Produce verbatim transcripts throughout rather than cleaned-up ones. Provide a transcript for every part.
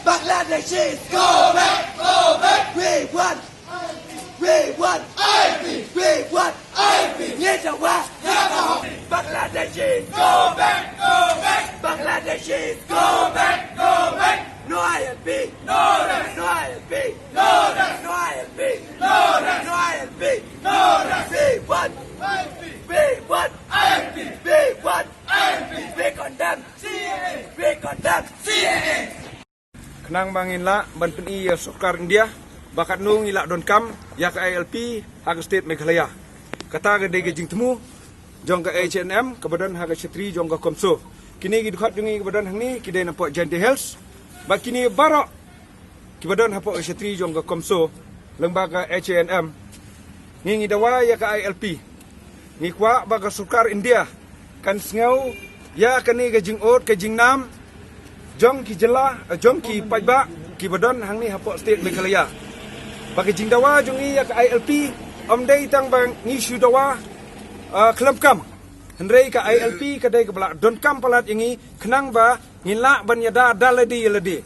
Bangladeshis, go back, go back. We want, we want I L P. We want I L P. Ngi dawa. Bangladeshis, go back, go back. Bangladeshis, go back, go back. No I L P. No rest. No I L P. No rest. No I L P. No rest. No I L P. No rest. We want I L P. We want I L P. We want I L P. We condemn C A A. We condemn C A A. Khnang ba ngin lah ban pyni ya sorkar India ba katnu ngi lah donkam ya ka I L P ha ka state Meghalaya. Kata ka dei ka jingthmu jong ka H A N M ka ba don ha ka shatri jong ka CoMSO. Kini ki dkhot jong ngi ka ba don hangne ki dei napoh Jaintia Hills. Ba kini baroh ki ba don hapoh ka shatri jong ka CoMSO lyngba ka H A N M. Ngi ngi dawa ya ka I L P. Ngi kwah ba ka sorkar India kan sngew ya kani ka jingud ka jingnam jong ki jylla, eh, jong ki paidbah ki ba don hangne hapoh state Meghalaya. Ba ka jingdawa jong ngi ya ka I L P ym dei tang ba ngi shu dawa, eh, khlem kam. Hynrei ka I L P ka dei ka ba lah donkam palat ya ngi khnang ba ngin lah ban yada da lade ya lade.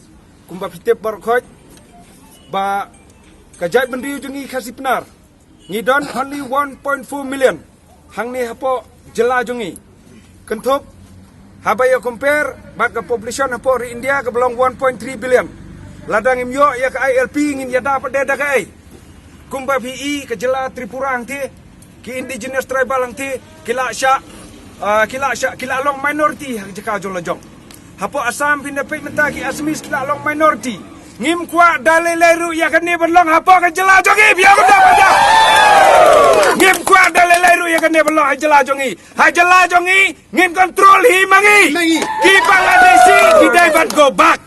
Kumba phi tip baroh khoit ba ka jaitbynriew jong ngi Khasi Pnar ngi don only one point four million hangne hapoh jylla jong ngi. Kynthup haba ya compare bad ka population hapoh ri India ka ba long one point three billion. Lada ngim yoh ya ka I L P ngin yada pat de da kaei. Kumba phi i ka jylla Tripura hangtei, ki indigenous tribal hangtei, ki lah shah, ah, ki lah shah, ki lah long minority ha ka jaka jong la jong. Hapoh Assam phin da peit mynta ki Assamese ki lah long minority. Ngim kwah da lei lei ruh ya kani ban long hapoh ka jylla jong ngi, phi ong da ba da. Ngim kwah da lei lei ruh ya kani ban long ha jylla jong ngi. Ha jylla jong ngi, ngin control hi ma ngi. Ma ngi. Ki Bangladeshi ki dei ban go back.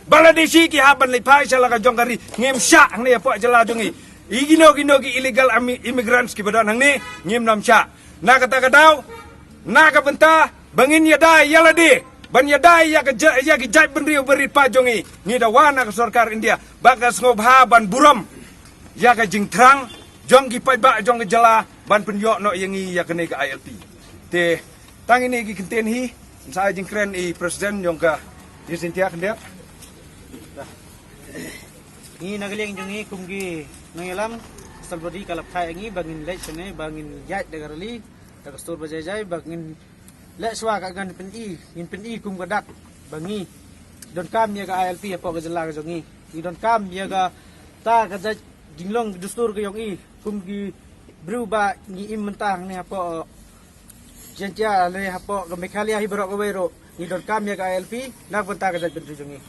Bangladeshi ki hap ban leit phai sha la ka jong ka ri. Ngim shah hangne hapoh jylla jong ngi. I kino kino ki illegal ami-, immigrants ki ba don hangne, ngim nang shah. Na kata ka daw, na ka bynta ba ngin yada ya lade, ban yada ya ka ja-, ya ki jaitbynriew barit paid jong ngi, ngi dawa na ka sorkar India ba ka sngewbha ban burom ya ka jingthrang jong ki paidbah jong ka jylla ban pynyoh noh ya ngi ya kani ka I L P. Te tang ini ki kyntien hi, sa jingkren i president jong ka Jaintia khyndiat. Ngi na ka liang jong ngi kum ki nongyalam, Salbodi ka la phai ngi ba ngin leit shane, ba ngin yait da ka rally da ka stur ba jai jai, ba ngin leh shwa ka ngan pyni, ngin pyni kum ka dak ba ngi donkam ya ka I L P hapoh ka jylla ka jong ngi. Ngi donkam ya kata ka jait jinglong dustur ka jong i kum ki briew ba ngi im mynta hangne hapoh Jaintia, le hapoh ka Meghalaya hi baroh kawei ruh. Ngi donkam ya ka I L P na ka bynta ka jaitbynriew jong ngi.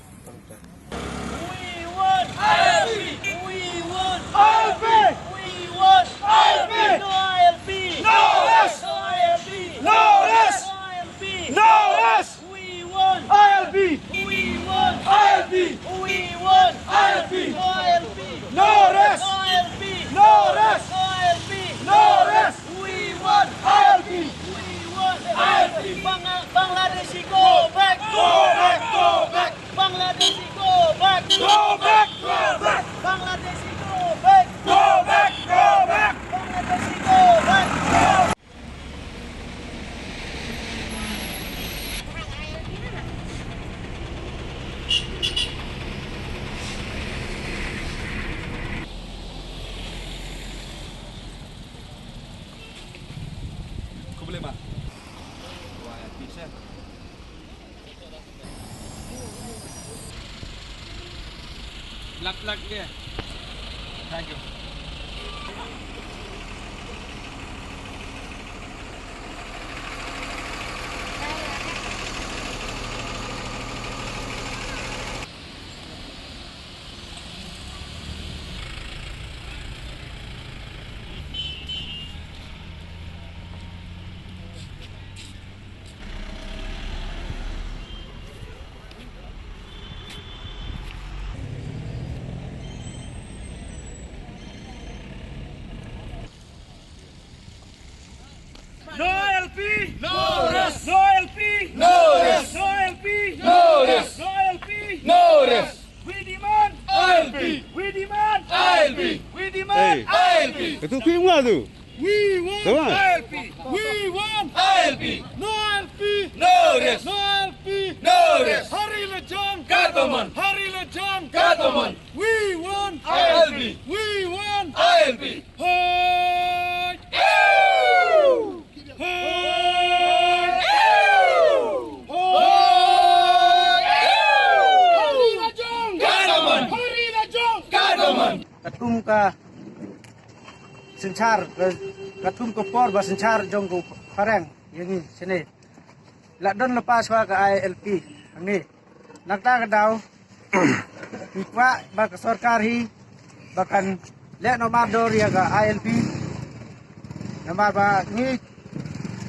We want I L P! We want I L P! We want I L P! No I L P! No rest! No I L P! No rest! No I L P! No rest! We want I L P! We want I L P! We want I L P! No I L P! No rest! No I L P! No rest! No I L P! No rest! We want I L P! We want I L P! Bangla-, Bangladeshi go back! Go back! Go back! Bangladeshi go back! Go back! Go back! Bangladeshi go back! Go back! Go back! Bangladeshi go back! Go back! Lak, lak dia. Thank you. No I L P! No rest! No I L P! No rest! No I L P! No rest! No I L P! No rest! We demand I L P! We demand I L P! We demand I L P! Hey. Itu kuih mula tu. We want I L P! We want I L P! No I L P! No rest! No I L P! No rest! Hari Lajong! Government! Hari Lajong! Katkum ka synchar, ka, katkum ka por ba synchar jong ka phareng ya ngi chane. La don la pass wa ka I L P hangne. Nangta ka daw, ngi kwah ba ka sorkar hi ba kan leh noh mardor ya ka I L P. Namar ba ngi,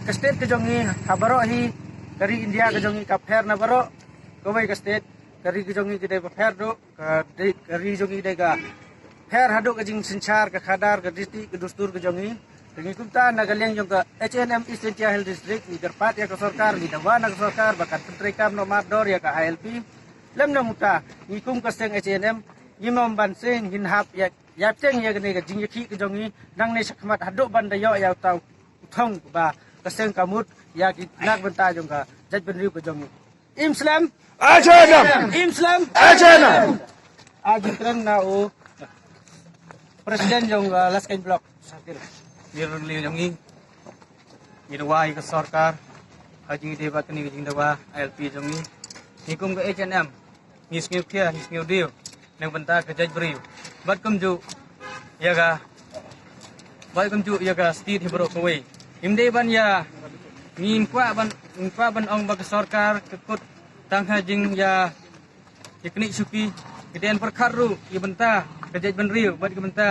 ka state ka jong ngi ha baroh hi ka ri India ka jong ngi ka pher na baroh kawei ka state. Ka ri ka jong ngi ka dei ba pher duh, ka dei, ka ri jong ngi dei ka pher haduh ka jingsynchar, ka khadar, ka riti, ka dustur ka jong ngi. Te ngi kumta na ka liang jong ka H A N M East Jaintia Hills District, ngi kyrpad ya ka sorkar, ngi dawa na ka sorkar ba kan pyntreikam noh mardor ya ka I L P. Lem na muta, ngi kum ka seng H A N M, ngi mom ban seng hin hap ya, ya cheng ya kane ka jingyakhih ka jong ngi, nangne shakhmat haduh ban da yoh ya uta u thong ba ka seng ka mut ya ki nak bynta jong ka jaitbynriew ka jong ngi. Im slem. Action! Im slem. Action! Aji kren na u President jong, uh, Laskeiñ Block Circle. Ngi rung liu jong ngi, ngi dawa ya ka sorkar ha jingdei ba kani ka jingdawa I L P jong ngi. Ngi kum ka H A N M, ngi sngew khia, ngi sngew diu na ka bynta ka jaitbynriew. Bad kumjuh ya ka, bad kumjuh ya ka state hi baroh kawei. Im dei ban ya, ngim kwah ban, ngim kwah ban ong ba ka sorkar ka kut tang ha jing ya, ya kani shuki, ka dei ban pyrkhat ruh ya bynta ka jaitbynriew bad ka bynta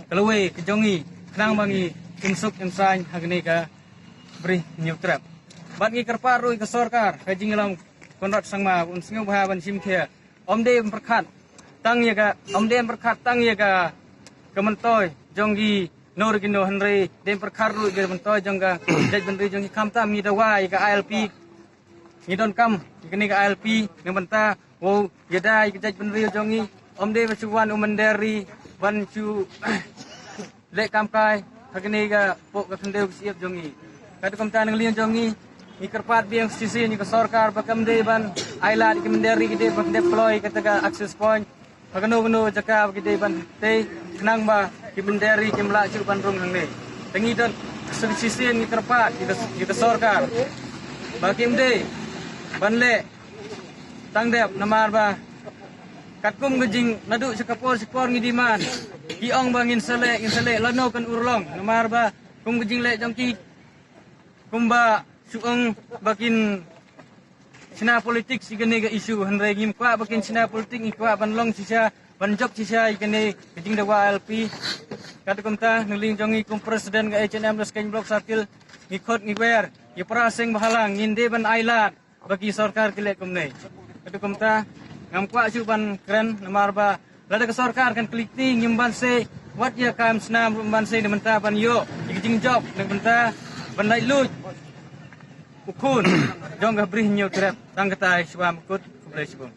ka lawei ka jong ngi, khnang ba ngi im suk im saiñ ha kani ka Bri Hynñiewtrep. Bad ngi kyrpad ruh ya ka sorkar ha jingïalam Conrad Sangma, un sngewbha ban shim khia. Ym dei ban pyrkhat tang ya ka, ym dei ban pyrkhat tang ya ka, ka myntoi jong ki nor ki nor, hynrei dei ban pyrkhat ruh ya ka myntoi jong ka jaitbynriew jong ki. Khamtam ngi dawa ya ka I L P, ngi donkam ya kani ka I L P na ka bynta wow yada ya ka jaitbynriew jong ngi. Ym dei ba shu wan u mynder ri ban shu leh kam kai ha kani ka poh ka khyndew ka shyiap jong ngi. Katkum ta na ka liang jong ngi, ngi kyrpad biang shisien ya ka sorkar ba kam dei ban ailad ki mynder ri, ki dei ban deploy kata ka access point ha kano kano jaka ba ki dei ban tei, khnang ba ki mynder ri kim lah shuh ban rung hangne. Te ngi don shisien ngi kyrpad ya ka, ya ka sorkar ba kim dei ban leh tang dep, namar ba katkum ka jing naduh sha ka por sha por ngi demand, ki ong ba ngin sa leh, ngin sa leh, lano kan urlong, namar ba kum ka jingleh jong ki, kumba shu ong ba kin shna politics ya kane ka issue, hynrei ngim kwah ba kin shna politics, ngi kwah ban long shisha, ban jop shisha ya kane ka jingdawa I L P. Katkum ta na ka liang jong ngi kum president ka H A N M Laskeiñ Block Circle, ngi khot ngi wer ya para seng bhalang, ngin dei ban ailad ba ki sorkar ki leh kumne. Katkum ta ngam kwah shuh ban kren, namar ba lada ka sorkar kan klik ti, ngim ban se wat ya kam snam, ngim ban se na ka bynta ban yoh ya ka jingjop, na ka bynta ban laitluid u khun jong ka Bri Hynñiewtrep. Tang kata, shuwa mukut, khublei shibun.